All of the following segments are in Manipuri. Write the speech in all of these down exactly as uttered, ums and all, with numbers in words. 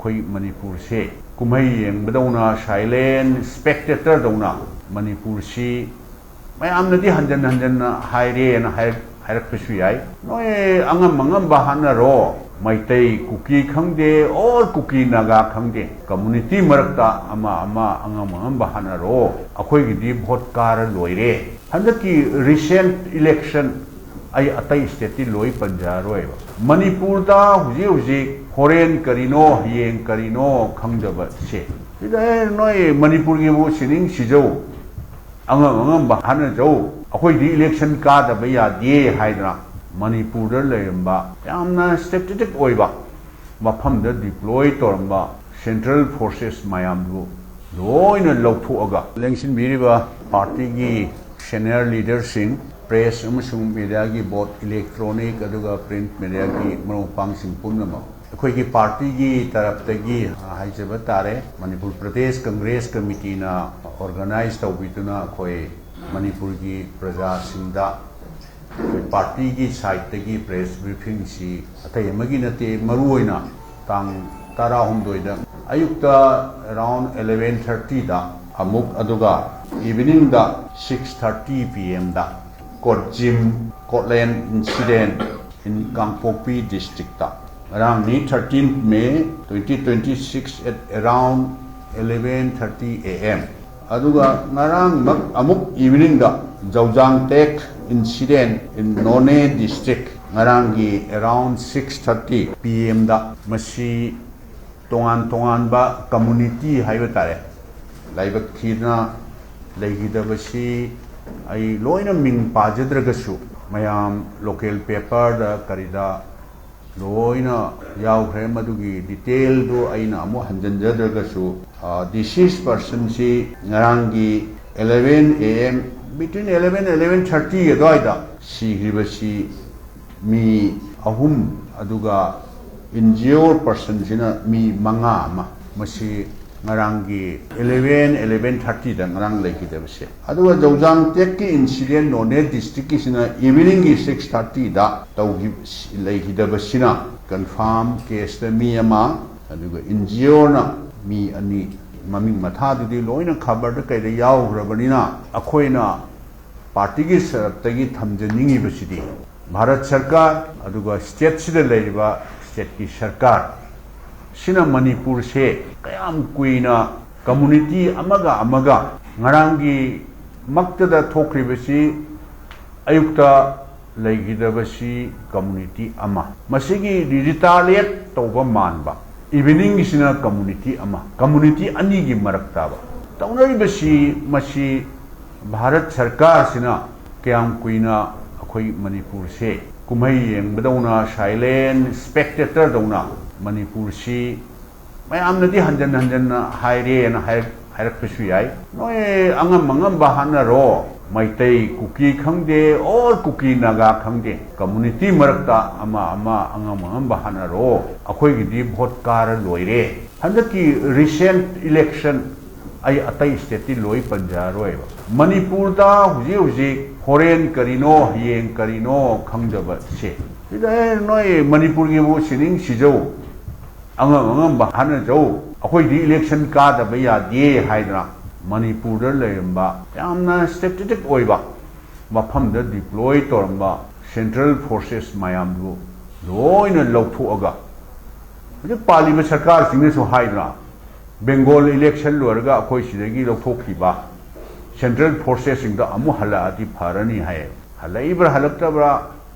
ꯑꯩꯈꯣꯏ ꯃꯅꯤꯄꯨꯔꯁꯦ ꯀꯨꯝꯍꯩ ꯌꯦꯡꯕꯗꯧꯅ, ꯁꯥꯏꯂꯦꯟ ꯁ꯭ꯄꯦꯛꯇꯦꯇꯔꯗꯧꯅ ꯃꯅꯤꯄꯨꯔꯁꯤ ꯃꯌꯥꯝꯅꯗꯤ ꯍꯟꯖꯟ ꯍꯟꯖꯟꯅ ꯍꯥꯏꯔꯦꯅ ꯍꯥꯏꯔꯛ- ꯍꯥꯏꯔꯛꯄꯁꯨ ꯌꯥꯏ꯫ ꯅꯣꯏ ꯑꯉꯝ ꯑꯉꯝꯕ ꯍꯥꯠꯅꯔꯣ, ꯃꯩꯇꯩ ꯀꯨꯀꯤ ꯈꯪꯗꯦ, ꯑꯣꯔ ꯀꯨꯀꯤ ꯅꯥꯒꯥ ꯈꯪꯗꯦ, ꯀꯝꯃꯨꯅꯤꯇꯤ ꯃꯔꯛꯇ ꯑꯃ ꯑꯃ ꯑꯉꯝ ꯑꯉꯝꯕ ꯍꯥꯠꯅꯔꯣ, ꯑꯩꯈꯣꯏꯒꯤꯗꯤ ꯚꯣꯠ ꯀꯥꯔ ꯂꯣꯏꯔꯦ꯫ ꯍꯟꯗꯛꯀꯤ ꯔꯤꯁꯦꯟꯠ ꯏꯂꯦꯛꯁꯟ, ꯑꯩ ꯑꯇꯩ ꯁ꯭ꯇꯦꯠꯇꯤ ꯂꯣꯏ ꯄꯟꯖꯔꯔꯣꯏꯕ, ꯃꯅꯤꯄꯨꯔꯗ ꯍꯧꯖꯤꯛ ꯍꯧꯖꯤꯛ ꯍꯣꯔꯦꯟ ꯀꯔꯤꯅꯣ, ꯍꯌꯦꯡ ꯀꯔꯤꯅꯣ ꯈꯪꯗꯕꯁꯦ, ꯁꯤꯗ ꯑꯦ, ꯅꯣꯏ ꯃꯅꯤꯄꯨꯔꯒꯤꯕꯨ ꯁꯤꯅꯤꯡ ꯁꯤꯖꯧ, ꯑꯉꯝ ꯑꯉꯝꯕ ꯍꯥꯠꯅꯖꯧ, ꯑꯩꯈꯣꯏꯗꯤ ꯏꯂꯦꯛꯁꯟ ꯀꯥꯗꯕ ꯌꯥꯗꯦ ꯍꯥꯏꯗꯅ ꯃꯅꯤꯄꯨꯔꯗ ꯂꯩꯔꯝꯕ ꯌꯥꯝꯅ ꯁ꯭ꯇ꯭ꯔꯦꯇꯦꯖꯤꯛ ꯑꯣꯏꯕ ꯃꯐꯝꯗ ꯗꯤꯄ꯭ꯂꯣꯏ ꯇꯧꯔꯝꯕ ꯁꯦꯟꯇ꯭ꯔꯦꯜ ꯐꯣꯔꯁꯦꯁ ꯃꯌꯥꯝꯗꯨ ꯂꯣꯏꯅ ꯂꯧꯊꯣꯛꯑꯒ, ꯂꯦꯡꯁꯤꯟꯕꯤꯔꯤꯕ ꯄꯥꯔꯇꯤꯒꯤ ꯁꯦꯅꯤꯌꯔ ꯂꯤꯗꯔꯁꯤꯡ, ꯄ꯭ꯔꯦꯁ ꯑꯃꯁꯨꯡ ꯃꯦꯗꯤꯌꯥꯒꯤ ꯕꯣꯠ, ꯏꯂꯦꯛꯇ꯭ꯔꯣꯅꯤꯛ ꯑꯗꯨꯒ ꯄ꯭ꯔꯤꯟꯠ ꯃꯦꯗꯤꯌꯥꯒꯤ ꯃꯔꯨꯞ ꯃꯄꯥꯡꯁꯤꯡ ꯄꯨꯝꯅꯃꯛ, ꯑꯩꯈꯣꯏꯒꯤ ꯄꯥꯔꯇꯤꯒꯤ ꯇꯔꯞꯇꯒꯤ ꯍꯥꯏꯖꯕ ꯇꯥꯔꯦ, ꯃꯅꯤꯄꯨꯔ ꯄ꯭ꯔꯗꯦꯁ ꯀꯪꯒ꯭ꯔꯦꯁ ꯀꯃꯤꯇꯤꯅ ꯑꯣꯔꯒꯅꯥꯏꯖ ꯇꯧꯕꯤꯗꯨꯅ ꯑꯩꯈꯣꯏ ꯃꯅꯤꯄꯨꯔꯒꯤ ꯄ꯭ꯔꯖꯥꯁꯤꯡꯗ ꯑꯩꯈꯣꯏ ꯄꯥꯔꯇꯤꯒꯤ ꯁꯥꯏꯠꯇꯒꯤ ꯄ꯭ꯔꯦꯁ ꯕ꯭ꯔꯤꯐꯤꯡꯁꯤ ꯑꯇꯩ ꯑꯃꯒꯤ ꯅꯠꯇꯦ, ꯃꯔꯨꯑꯣꯏꯅ ꯇꯥꯡ ꯇꯔꯥꯍꯨꯝꯗꯣꯏꯗ ꯑꯌꯨꯛꯇ ꯑꯦꯔꯥꯎꯟ ꯑꯦꯂꯦꯚꯦꯟ ꯊꯥꯔꯇꯤꯗ ꯑꯃꯨꯛ, ꯑꯗꯨꯒ ꯏꯚꯤꯅꯤꯡꯗ ꯁꯤꯛꯁ ꯊꯥꯔꯇꯤ ꯄꯤ ꯑꯦꯝꯗ ꯀꯣꯠꯖꯤꯝ ꯀꯣꯠꯂꯦꯟ incident in Kangpokpi district, ꯉꯔꯥꯡꯅꯤ, thirteenth May twenty twenty six, at around eleven thirty A M꯫ ꯑꯗꯨꯒ ꯉꯔꯥꯡꯃꯛ ꯑꯃꯨꯛ ꯏꯚꯤꯅꯤꯡꯗ ꯖꯧꯖꯥꯡ ꯇꯦꯛ ꯏꯟꯁꯤꯗꯦꯟ ꯏꯟ ꯅꯣꯅꯦ ꯗꯤꯁꯇ꯭ꯔꯤꯛ, ꯉꯔꯥꯡꯒꯤ ꯑꯦꯔꯥꯎꯟ ꯁꯤꯛꯁ ꯊꯥꯔꯇꯤ ꯄꯤ ꯑꯦꯝꯗ꯫ ꯃꯁꯤ ꯇꯣꯉꯥꯟ ꯇꯣꯉꯥꯟꯕ ꯀꯝꯃꯨꯅꯤꯇꯤ ꯍꯥꯏꯕ ꯇꯥꯔꯦ, ꯂꯥꯏꯕꯛ ꯊꯤꯗꯅ ꯂꯩꯈꯤꯗꯕꯁꯤ ꯑꯩ ꯂꯣꯏꯅ ꯃꯤꯡ ꯄꯥꯖꯗ꯭ꯔꯒꯁꯨ, ꯃꯌꯥꯝ ꯂꯣꯀꯦꯜ ꯄꯦꯄꯔꯗ ꯀꯔꯤꯗ ꯂꯣꯏꯅ ꯌꯥꯎꯈ꯭ꯔꯦ꯫ ꯃꯗꯨꯒꯤ ꯗꯤꯇꯦꯜꯗꯨ ꯑꯩꯅ ꯑꯃꯨꯛ ꯍꯟꯖꯤꯟꯖꯗ꯭ꯔꯒꯁꯨ, ꯗꯤꯁꯤꯁ ꯄꯔꯁꯟꯁꯤ ꯉꯔꯥꯡꯒꯤ eleven A M, between eleven, eleven thirty ꯑꯗꯨꯋꯥꯏꯗ ꯁꯤꯈ꯭ꯔꯤꯕꯁꯤ ꯃꯤ ꯑꯍꯨꯝ, ꯑꯗꯨꯒ ꯏꯟꯖꯤꯌꯣꯔ ꯄꯔꯁꯟꯁꯤꯅ ꯃꯤ ꯃꯉꯥ ꯑꯃ, ꯃꯁꯤ ꯉꯔꯥꯡꯒꯤ eleven, eleven thirtyꯗ ꯉꯔꯥꯡ ꯂꯩꯈꯤꯗꯕꯁꯦ꯫ ꯑꯗꯨꯒ ꯖꯧꯖꯥꯡ ꯇꯦꯛꯀꯤ ꯏꯟꯁꯤꯗꯦꯟ ꯅꯣꯅꯦ ꯗꯤꯁꯇ꯭ꯔꯤꯛꯀꯤꯁꯤꯅ ꯏꯚꯤꯅꯤꯡꯒꯤ ꯁꯤꯛꯁ ꯊꯥꯔꯇꯤꯗ ꯇꯧꯈꯤ-, ꯂꯩꯈꯤꯗꯕꯁꯤꯅ ꯀꯟꯐꯥꯔꯝ ꯀꯦꯁꯇ ꯃꯤ ꯑꯃ, ꯑꯗꯨꯒ ꯑꯦꯟ ꯖꯤ ꯑꯣꯅ ꯃꯤ ꯑꯅꯤ, ꯃꯃꯤꯡ ꯃꯊꯥꯗꯨꯗꯤ ꯂꯣꯏꯅ ꯈꯕꯔꯗ ꯀꯩꯗ ꯌꯥꯎꯈ꯭ꯔꯕꯅꯤꯅ, ꯑꯩꯈꯣꯏꯅ ꯄꯥꯔꯇꯤꯒꯤ ꯁꯔꯞꯇꯒꯤ ꯊꯝꯖꯅꯤꯡꯉꯤꯕꯁꯤꯗꯤ ꯚꯥꯔꯠ ꯁꯔꯀꯥꯔ, ꯑꯗꯨꯒ ꯁ꯭ꯇꯦꯠꯁꯤꯗ ꯂꯩꯔꯤꯕ ꯁ꯭ꯇꯦꯠꯀꯤ ꯁꯔꯀꯥꯔ ꯁꯤꯅ ꯃꯅꯤꯄꯨꯔꯁꯦ ꯀꯌꯥꯝ ꯀꯨꯏꯅ ꯀꯝꯃꯨꯅꯤꯇꯤ ꯑꯃꯒ ꯑꯃꯒ ꯉꯔꯥꯡꯒꯤ ꯃꯛꯇꯗ ꯊꯣꯛꯈ꯭ꯔꯤꯕꯁꯤ, ꯑꯌꯨꯛꯇ ꯂꯩꯈꯤꯗꯕꯁꯤ ꯀꯝꯃꯨꯅꯤꯇꯤ ꯑꯃ, ꯃꯁꯤꯒꯤ ꯔꯤꯇꯥꯂꯤꯌꯦꯠ ꯇꯧꯕ ꯃꯥꯟꯕ, ꯏꯚꯤꯅꯤꯡꯒꯤꯁꯤꯅ ꯀꯝꯃꯨꯅꯤꯇꯤ ꯑꯃ, ꯀꯝꯃꯨꯅꯤꯇꯤ ꯑꯅꯤꯒꯤ ꯃꯔꯛꯇꯕ ꯇꯧꯅꯔꯤꯕꯁꯤ, ꯃꯁꯤ ꯚꯥꯔꯠ ꯁꯔꯀꯥꯔꯁꯤꯅ ꯀꯌꯥꯝ ꯀꯨꯏꯅ ꯑꯩꯈꯣꯏ ꯃꯅꯤꯄꯨꯔꯁꯦ ꯀꯨꯝꯍꯩ ꯌꯦꯡꯕꯗꯧꯅ, ꯁꯥꯏꯂꯦꯟ ꯁ꯭ꯄꯦꯛꯇꯦꯇꯔꯗꯧꯅ ꯃꯅꯤꯄꯨꯔꯁꯤ ꯃꯌꯥꯝꯅꯗꯤ ꯍꯟꯖꯟ ꯍꯟꯖꯟꯅ ꯍꯥꯏꯔꯦꯅ ꯍꯥꯏꯔꯛ-, ꯍꯥꯏꯔꯛꯄꯁꯨ ꯌꯥꯏ꯫ ꯅꯣꯏ ꯑꯉꯝ ꯑꯉꯝꯕ ꯍꯥꯠꯅꯔꯣ, ꯃꯩꯇꯩ ꯀꯨꯀꯤ ꯈꯪꯗꯦ, ꯑꯣꯔ ꯀꯨꯀꯤ ꯅꯥꯒꯥ ꯈꯪꯗꯦ, ꯀꯝꯃꯨꯅꯤꯇꯤ ꯃꯔꯛꯇ ꯑꯃ ꯑꯃ ꯑꯉꯝ ꯑꯉꯝꯕ ꯍꯥꯠꯅꯔꯣ, ꯑꯩꯈꯣꯏꯒꯤꯗꯤ ꯚꯣꯠ ꯀꯥꯔ ꯂꯣꯏꯔꯦ꯫ ꯍꯟꯗꯛꯀꯤ ꯔꯤꯁꯦꯟꯠ ꯏꯂꯦꯛꯁꯟ, ꯑꯩ ꯑꯇꯩ ꯁ꯭ꯇꯦꯠꯇꯤ ꯂꯣꯏ ꯄꯟꯖꯔꯔꯣꯏꯕ, ꯃꯅꯤꯄꯨꯔꯗ ꯍꯧꯖꯤꯛ ꯍꯧꯖꯤꯛ ꯍꯣꯔꯦꯟ ꯀꯔꯤꯅꯣ, ꯍꯌꯦꯡ ꯀꯔꯤꯅꯣ ꯈꯪꯗꯕꯁꯦ, ꯁꯤꯗ, "ꯑꯦ, ꯅꯣꯏ ꯃꯅꯤꯄꯨꯔꯒꯤꯕꯨ ꯁꯤꯅꯤꯡ ꯁꯤꯖꯧ, ꯑꯉꯝ ꯑꯉꯝꯕ ꯍꯥꯠꯅꯖꯧ, ꯑꯩꯈꯣꯏꯗꯤ ꯏꯂꯦꯛꯁꯟ ꯀꯥꯗꯕ ꯌꯥꯗꯦ" ꯍꯥꯏꯗꯅ ꯃꯅꯤꯄꯨꯔꯗ ꯂꯩꯔꯝꯕ ꯌꯥꯝꯅ ꯁ꯭ꯇ꯭ꯔꯦꯇꯦꯖꯤꯛ ꯑꯣꯏꯕ ꯃꯐꯝꯗ ꯗꯤꯄ꯭ꯂꯣꯏ ꯇꯧꯔꯝꯕ ꯁꯦꯟꯇ꯭ꯔꯦꯜ ꯐꯣꯔꯁꯦꯁ ꯃꯌꯥꯝꯗꯨ ꯂꯣꯏꯅ ꯂꯧꯊꯣꯛꯑꯒ, ꯍꯧꯖꯤꯛ ꯄꯥꯜꯂꯤꯕ ꯁꯔꯀꯥꯔꯁꯤꯡꯅꯁꯨ ꯍꯥꯏꯗꯅ, ꯕꯦꯡꯒꯣꯜ ꯏꯂꯦꯛꯁꯟ ꯂꯣꯏꯔꯒ ꯑꯩꯈꯣꯏ ꯁꯤꯗꯒꯤ ꯂꯧꯊꯣꯛꯈꯤꯕ ꯁꯦꯟꯇ꯭ꯔꯦꯜ ꯐꯣꯔꯁꯦꯁꯁꯤꯡꯗꯣ ꯑꯃꯨꯛ ꯍꯜꯂꯛꯑꯗꯤ ꯐꯔꯅꯤ ꯍꯥꯏ꯫ ꯍꯜꯂꯛꯏꯕ꯭ꯔꯥ ꯍꯜꯂꯛꯇꯕ꯭ꯔꯥ,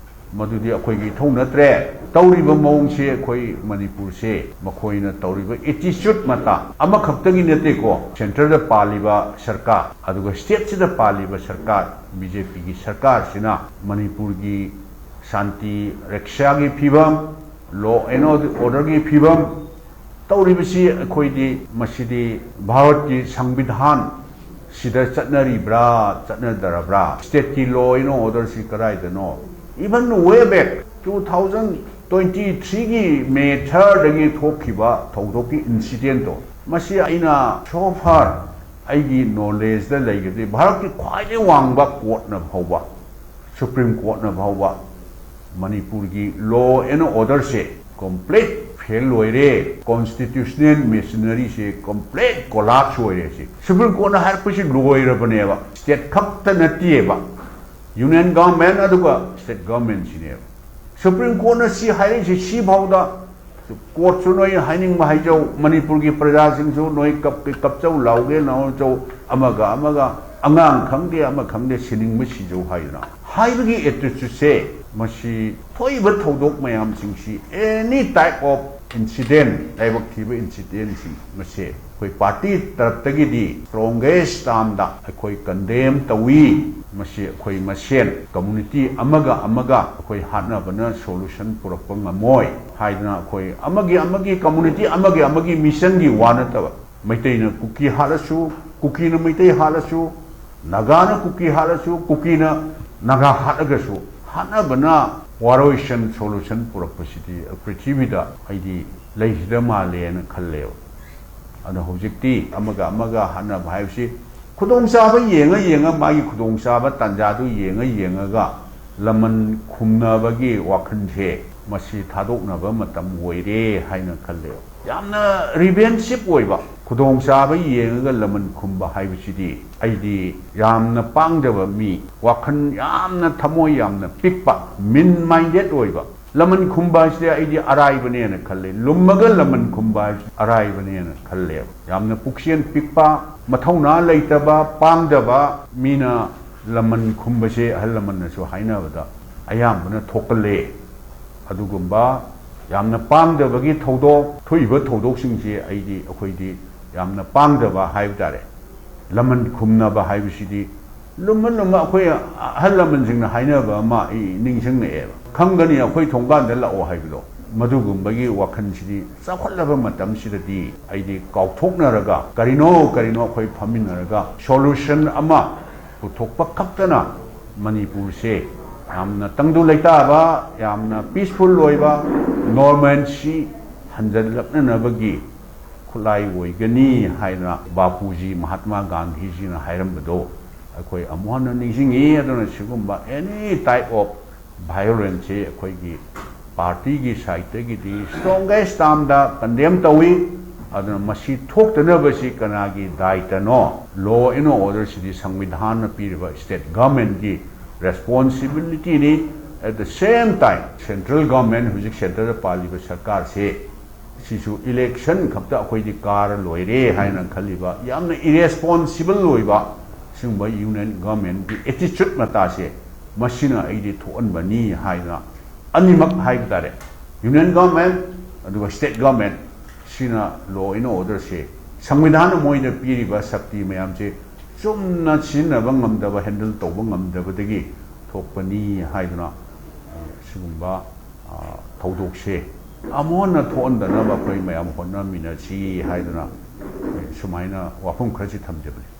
ꯃꯗꯨꯗꯤ ꯑꯩꯈꯣꯏꯒꯤ ꯏꯊꯧ ꯅꯠꯇ꯭ꯔꯦ꯫ ꯇꯧꯔꯤꯕ ꯃꯑꯣꯡꯁꯦ, ꯑꯩꯈꯣꯏ ꯃꯅꯤꯄꯨꯔꯁꯦ ꯃꯈꯣꯏꯅ ꯇꯧꯔꯤꯕ ꯑꯦꯇꯤꯆ꯭ꯌꯨꯠ ꯃꯇꯥ ꯑꯃꯈꯛꯇꯒꯤ ꯅꯠꯇꯦꯀꯣ, ꯁꯦꯟꯇꯔꯗ ꯄꯥꯜꯂꯤꯕ ꯁꯔꯀꯥꯔ, ꯑꯗꯨꯒ ꯁ꯭ꯇꯦꯠꯁꯤꯗ ꯄꯥꯜꯂꯤꯕ ꯁꯔꯀꯥꯔ, ꯕꯤ ꯖꯦ ꯄꯤꯒꯤ ꯁꯔꯀꯥꯔꯁꯤꯅ ꯃꯅꯤꯄꯨꯔꯒꯤ ꯁꯥꯟꯇꯤ ꯔꯛꯁꯥꯒꯤ ꯐꯤꯕꯝ, ꯂꯣ ꯑꯦꯟ ꯑꯣꯔꯗꯔꯒꯤ ꯐꯤꯕꯝ, ꯇꯧꯔꯤꯕꯁꯤ ꯑꯩꯈꯣꯏꯗꯤ, ꯃꯁꯤꯗꯤ ꯚꯥꯔꯠꯀꯤ ꯁꯪꯕꯤꯙꯥꯟ ꯁꯤꯗ ꯆꯠꯅꯔꯤꯕ꯭ꯔꯥ, ꯆꯠꯅꯗ꯭ꯔꯕ꯭ꯔꯥ? ꯁ꯭ꯇꯦꯠꯀꯤ ꯂꯣ ꯑꯦꯟ ꯑꯣꯔꯗꯔꯁꯤ ꯀꯗꯥꯏꯗꯅꯣ? Even way back two thousand twenty three ꯒꯤ ꯃꯦ third ꯗꯒꯤ ꯊꯣꯛꯈꯤꯕ ꯊꯧꯗꯣꯛꯀꯤ ꯏꯟꯁꯤꯗꯦꯟꯠꯇꯣ, ꯃꯁꯤ ꯑꯩꯅ so far ꯑꯩꯒꯤ ꯅꯣꯂꯦꯖꯇ ꯂꯩꯒꯗꯤ, ꯚꯥꯔꯠꯀꯤ ꯈ꯭ꯋꯥꯏꯗꯒꯤ ꯋꯥꯡꯕ ꯀꯣꯔꯠꯅ ꯐꯥꯎꯕ, ꯁꯨꯄ꯭ꯔꯤꯝ ꯀꯣꯔꯠꯅ ꯐꯥꯎꯕ ꯃꯅꯤꯄꯨꯔꯒꯤ ꯂꯣ ꯑꯦꯟ ꯑꯣꯔꯗꯔꯁꯦ ꯀꯝꯄ꯭ꯂꯤꯠ ꯐꯦꯜ ꯑꯣꯏꯔꯦ, ꯀꯣꯟꯁꯇꯤꯇ꯭ꯌꯨꯁꯅꯦꯜ ꯃꯦꯁꯤꯅꯔꯤꯁꯦ ꯀꯝꯄ꯭ꯂꯤꯠ ꯀꯣꯂꯥꯞꯁ ꯑꯣꯏꯔꯦ꯫ ꯁꯤ ꯁꯨꯄ꯭ꯔꯤꯝ ꯀꯣꯔꯠꯅ ꯍꯥꯏꯔꯛꯄꯁꯤ ꯂꯣꯏꯔꯕꯅꯦꯕ꯫ ꯁ꯭ꯇꯦꯠ ꯈꯛꯇ ꯅꯠꯇꯦꯕ, ꯌꯨꯅꯤꯌꯟ ꯒꯚꯔꯟꯃꯦꯟ ꯑꯗꯨꯒ ꯁ꯭ꯇꯦꯠ ꯒꯚꯔꯟꯃꯦꯟꯁꯤꯅꯦꯕ꯫ ꯁꯨꯄ꯭ꯔꯤꯝ ꯀꯣꯔꯠꯅ ꯁꯤ ꯍꯥꯏꯔꯛꯏꯁꯦ ꯁꯤꯐꯥꯎꯗ꯫ ꯀꯣꯔꯠꯁꯨ ꯅꯣꯏ ꯍꯥꯏꯅꯤꯡꯕ ꯍꯥꯏꯖꯧ, ꯃꯅꯤꯄꯨꯔꯒꯤ ꯄ꯭ꯔꯖꯥꯁꯤꯡꯁꯨ ꯅꯣꯏ ꯀꯞ-, ꯀꯞꯆꯧ ꯂꯥꯎꯒꯦ ꯂꯥꯎꯖꯧ, ꯑꯃꯒ ꯑꯃꯒ, ꯑꯉꯥꯡ ꯈꯪꯗꯦ ꯑꯃ ꯈꯪꯗꯦ, ꯁꯤꯅꯤꯡꯕ ꯁꯤꯖꯧ ꯍꯥꯏꯗꯅ ꯍꯥꯏꯕꯒꯤ ꯑꯦꯇꯤꯆꯨꯠꯁꯦ, ꯃꯁꯤ ꯊꯣꯛꯏꯕ ꯊꯧꯗꯣꯛ ꯃꯌꯥꯝꯁꯤꯡꯁꯤ, any type of incident, ꯂꯥꯏꯕꯛ ꯊꯤꯕ ꯏꯟꯁꯤꯗꯦꯟꯁꯤꯡ, ꯃꯁꯦ ꯑꯩꯈꯣꯏ ꯄꯥꯔꯇꯤ ꯇꯔꯞꯇꯒꯤꯗꯤ ꯁ꯭ꯇꯔꯣꯡꯒꯦꯁ ꯇꯥꯝꯗ ꯑꯩꯈꯣꯏ ꯀꯟꯗꯦꯝ ꯇꯧꯏ꯫ ꯃꯁꯤ ꯑꯩꯈꯣꯏ ꯃꯁꯦꯟ, ꯀꯝꯃꯨꯅꯤꯇꯤ ꯑꯃꯒ ꯑꯃꯒ ꯑꯩꯈꯣꯏ ꯍꯥꯠꯅꯕꯅ ꯁꯣꯂꯨꯁꯟ ꯄꯨꯔꯛꯄ ꯉꯝꯃꯣꯏ ꯍꯥꯏꯗꯅ, ꯑꯩꯈꯣꯏ ꯑꯃꯒꯤ ꯑꯃꯒꯤ, ꯀꯝꯃꯨꯅꯤꯇꯤ ꯑꯃꯒꯤ ꯑꯃꯒꯤ ꯃꯤꯁꯟꯒꯤ ꯋꯥ ꯅꯠꯇꯕ, ꯃꯩꯇꯩꯅ ꯀꯨꯀꯤ ꯍꯥꯠꯂꯁꯨ, ꯀꯨꯀꯤꯅ ꯃꯩꯇꯩ ꯍꯥꯠꯂꯁꯨ, ꯅꯥꯒꯥꯅ ꯀꯨꯀꯤ ꯍꯥꯠꯂꯁꯨ, ꯀꯨꯀꯤꯅ ꯅꯥꯒꯥ ꯍꯥꯠꯂꯒꯁꯨ, ꯍꯥꯠꯅꯕꯅ ꯋꯥꯔꯣꯏꯁꯟ ꯁꯣꯂꯨꯁꯟ ꯄꯨꯔꯛꯄꯁꯤꯗꯤ ꯄ꯭ꯔꯤꯊꯤꯕꯤꯗ ꯑꯩꯗꯤ ꯂꯩꯈꯤꯗ ꯃꯥꯜꯂꯦꯅ ꯈꯜꯂꯦꯕ꯫ ꯑꯗꯣ ꯍꯧꯖꯤꯛꯇꯤ ꯑꯃꯒ ꯑꯃꯒ ꯍꯥꯠꯅꯕ ꯍꯥꯏꯕꯁꯤ ꯈꯨꯗꯣꯡꯆꯥꯕ ꯌꯦꯡꯉ ꯌꯦꯡꯉ, ꯃꯥꯒꯤ ꯈꯨꯗꯣꯡꯆꯥꯕ ꯇꯥꯟꯖꯥꯗꯨ ꯌꯦꯡꯉ ꯌꯦꯡꯉꯒ ꯂꯃꯟ ꯈꯨꯝꯅꯕꯒꯤ ꯋꯥꯈꯜꯁꯦ, ꯃꯁꯤ ꯊꯥꯗꯣꯛꯅꯕ ꯃꯇꯝ ꯑꯣꯏꯔꯦ ꯍꯥꯏꯅ ꯈꯜꯂꯦꯕ꯫ ꯌꯥꯝꯅ ꯔꯤꯚꯦꯟꯁꯤꯞ ꯑꯣꯏꯕ, ꯈꯨꯗꯣꯡꯆꯥꯕ ꯌꯦꯡꯉꯒ ꯂꯃꯟ ꯈꯨꯝꯕ ꯍꯥꯏꯕꯁꯤꯗꯤ ꯑꯩꯗꯤ ꯌꯥꯝꯅ ꯄꯥꯡꯗꯕ ꯃꯤ, ꯋꯥꯈꯜ ꯌꯥꯝꯅ, ꯊꯃꯣꯏ ꯌꯥꯝꯅ ꯄꯤꯛꯄ, ꯃꯤꯟ ꯃꯥꯏꯟꯗꯦꯠ ꯑꯣꯏꯕ, ꯂꯃꯟ ꯈꯨꯝꯕ ꯍꯥꯏꯁꯤꯗꯤ ꯑꯩꯗꯤ ꯑꯔꯥꯏꯕꯅꯦꯅ ꯈꯜꯂꯦ꯫ ꯂꯨꯝꯃꯒ ꯂꯃꯟ ꯈꯨꯝꯕ ꯍꯥꯏꯁꯤ ꯑꯔꯥꯏꯕꯅꯦꯅ ꯈꯜꯂꯦꯕ꯫ ꯌꯥꯝꯅ ꯄꯨꯛꯆꯦꯜ ꯄꯤꯛꯄ, ꯃꯊꯧꯅꯥ ꯂꯩꯇꯕ, ꯄꯥꯡꯗꯕ ꯃꯤꯅ ꯂꯃꯟ ꯈꯨꯝꯕꯁꯦ ꯑꯍꯜ ꯂꯃꯟꯅꯁꯨ ꯍꯥꯏꯅꯕꯗ ꯑꯌꯥꯝꯕꯅ ꯊꯣꯛꯀꯜꯂꯦ꯫ ꯑꯗꯨꯒꯨꯝꯕ ꯌꯥꯝꯅ ꯄꯥꯡꯗꯕꯒꯤ ꯊꯧꯗꯣꯛ, ꯊꯣꯛꯏꯕ ꯊꯧꯗꯣꯛꯁꯤꯡꯁꯤ ꯑꯩꯗꯤ, ꯑꯩꯈꯣꯏꯗꯤ ꯌꯥꯝꯅ ꯄꯥꯡꯗꯕ ꯍꯥꯏꯕ ꯇꯥꯔꯦ꯫ ꯂꯃꯟ ꯈꯨꯝꯅꯕ ꯍꯥꯏꯕꯁꯤꯗꯤ ꯂꯨꯝꯃ ꯂꯨꯝꯃ ꯑꯩꯈꯣꯏ ꯑꯍꯜ ꯂꯃꯟꯁꯤꯡꯅ ꯍꯥꯏꯅꯕ ꯑꯃ ꯑꯩ ꯅꯤꯡꯁꯤꯡꯉꯛꯑꯦꯕ꯫ "ꯈꯪꯒꯅꯤ ꯑꯩꯈꯣꯏ ꯊꯣꯡꯒꯥꯟꯗ ꯂꯥꯛꯑꯣ" ꯍꯥꯏꯕꯗꯣ, ꯃꯗꯨꯒꯨꯝꯕꯒꯤ ꯋꯥꯈꯜꯁꯤꯗꯤ ꯆꯥꯎꯈꯠꯂꯕ ꯃꯇꯝꯁꯤꯗꯗꯤ ꯑꯩꯗꯤ ꯀꯥꯎꯊꯣꯛꯅꯔꯒ, ꯀꯔꯤꯅꯣ ꯀꯔꯤꯅꯣ ꯑꯩꯈꯣꯏ ꯐꯝꯃꯤꯟꯅꯔꯒ ꯁꯣꯂꯨꯁꯟ ꯑꯃ ꯄꯨꯊꯣꯛꯄ ꯈꯛꯇꯅ ꯃꯅꯤꯄꯨꯔꯁꯦ ꯌꯥꯝꯅ ꯇꯪꯗꯨ ꯂꯩꯇꯥꯕ, ꯌꯥꯝꯅ ꯄꯤꯁꯐꯨꯜ ꯑꯣꯏꯕ, ꯅꯣꯔꯃꯦꯟꯁꯤ ꯍꯟꯖꯜꯂꯛꯅꯅꯕꯒꯤ ꯈꯨꯠꯂꯥꯏ ꯑꯣꯏꯒꯅꯤ ꯍꯥꯏꯅ ꯕꯥꯄꯨꯖꯤ ꯃꯍꯥꯠꯃꯥ ꯒꯥꯟꯙꯤꯖꯤꯅ ꯍꯥꯏꯔꯝꯕꯗꯣ ꯑꯩꯈꯣꯏ ꯑꯃꯨꯛ ꯍꯟꯅ ꯅꯤꯡꯁꯤꯡꯉꯤ꯫ ꯑꯗꯨꯅ ꯁꯤꯒꯨꯝꯕ any type of violence ꯁꯤ ꯑꯩꯈꯣꯏꯒꯤ ꯄꯥꯔꯇꯤꯒꯤ ꯁꯥꯏꯠꯇꯒꯤꯗꯤ ꯁ꯭ꯇ꯭ꯔꯣꯡꯒꯦꯁ ꯇꯥꯝꯗ ꯀꯟꯗꯦꯝ ꯇꯧꯏ꯫ ꯑꯗꯨꯅ ꯃꯁꯤ ꯊꯣꯛꯇꯅꯕꯁꯤ ꯀꯅꯥꯒꯤ ꯗꯥꯏꯇꯅꯣ? ꯂꯣ ꯑꯦꯟ ꯑꯣꯔꯗꯔꯁꯤꯗꯤ ꯁꯪꯕꯤꯙꯥꯟꯅ ꯄꯤꯔꯤꯕ ꯁ꯭ꯇꯦꯠ ꯒꯚꯔꯟꯃꯦꯟꯠꯀꯤ ꯔꯦꯁꯄꯣꯟꯁꯤꯕꯤꯂꯤꯇꯤꯅꯤ꯫ ꯑꯦꯠ ꯗ ꯁꯦꯝ ꯇꯥꯏꯝ ꯁꯦꯟꯇ꯭ꯔꯦꯜ ꯒꯚꯔꯟꯃꯦꯟꯠ, ꯍꯧꯖꯤꯛ ꯁꯦꯟꯇꯔꯗ ꯄꯥꯜꯂꯤꯕ ꯁꯔꯀꯥꯔꯁꯦ, ꯁꯤꯁꯨ ꯏꯂꯦꯛꯁꯟ ꯈꯛꯇ ꯑꯩꯈꯣꯏꯗꯤ ꯀꯥꯔ ꯂꯣꯏꯔꯦ ꯍꯥꯏꯅ ꯈꯜꯂꯤꯕ, ꯌꯥꯝꯅ ꯏꯔꯦꯁꯄꯣꯟꯁꯤꯕꯜ ꯑꯣꯏꯕ ꯁꯤꯒꯨꯝꯕ ꯌꯨꯅꯤꯌꯟ ꯒꯚꯔꯟꯃꯦꯟꯠꯀꯤ ꯑꯦꯇꯤꯆꯨꯠ ꯃꯇꯥꯁꯦ, ꯃꯁꯤꯅ ꯑꯩꯗꯤ ꯊꯣꯛꯍꯟꯕꯅꯤ ꯍꯥꯏꯗꯅ ꯑꯅꯤꯃꯛ ꯍꯥꯏꯕ ꯇꯥꯔꯦ, ꯌꯨꯅꯤꯌꯟ ꯒꯚꯔꯟꯃꯦꯟꯠ ꯑꯗꯨꯒ ꯁ꯭ꯇꯦꯠ ꯒꯚꯔꯟꯃꯦꯟꯠ, ꯁꯤꯅ ꯂꯣ ꯑꯦꯟ ꯑꯣꯔꯗꯔꯁꯦ, ꯁꯪꯕꯤꯙꯥꯟꯅ ꯃꯣꯏꯗ ꯄꯤꯔꯤꯕ ꯁꯛꯇꯤ ꯃꯌꯥꯝꯁꯦ ꯆꯨꯝꯅ ꯁꯤꯖꯤꯟꯅꯕ ꯉꯝꯗꯕ, ꯍꯦꯟꯗꯜ ꯇꯧꯕ ꯉꯝꯗꯕꯗꯒꯤ ꯊꯣꯛꯄꯅꯤ ꯍꯥꯏꯗꯨꯅ, ꯑ, ꯁꯤꯒꯨꯝꯕ, ꯑ, ꯊꯧꯗꯣꯛꯁꯦ ꯑꯃꯨꯛ ꯍꯟꯅ ꯊꯣꯛꯍꯟꯗꯅꯕ ꯑꯩꯈꯣꯏ ꯃꯌꯥꯝ ꯍꯣꯠꯅꯃꯤꯟꯅꯁꯤ ꯍꯥꯏꯗꯨꯅ ꯁꯨꯃꯥꯏꯅ ꯋꯥꯐꯝ ꯈꯔꯁꯤ ꯊꯝꯖꯕꯅꯤ꯫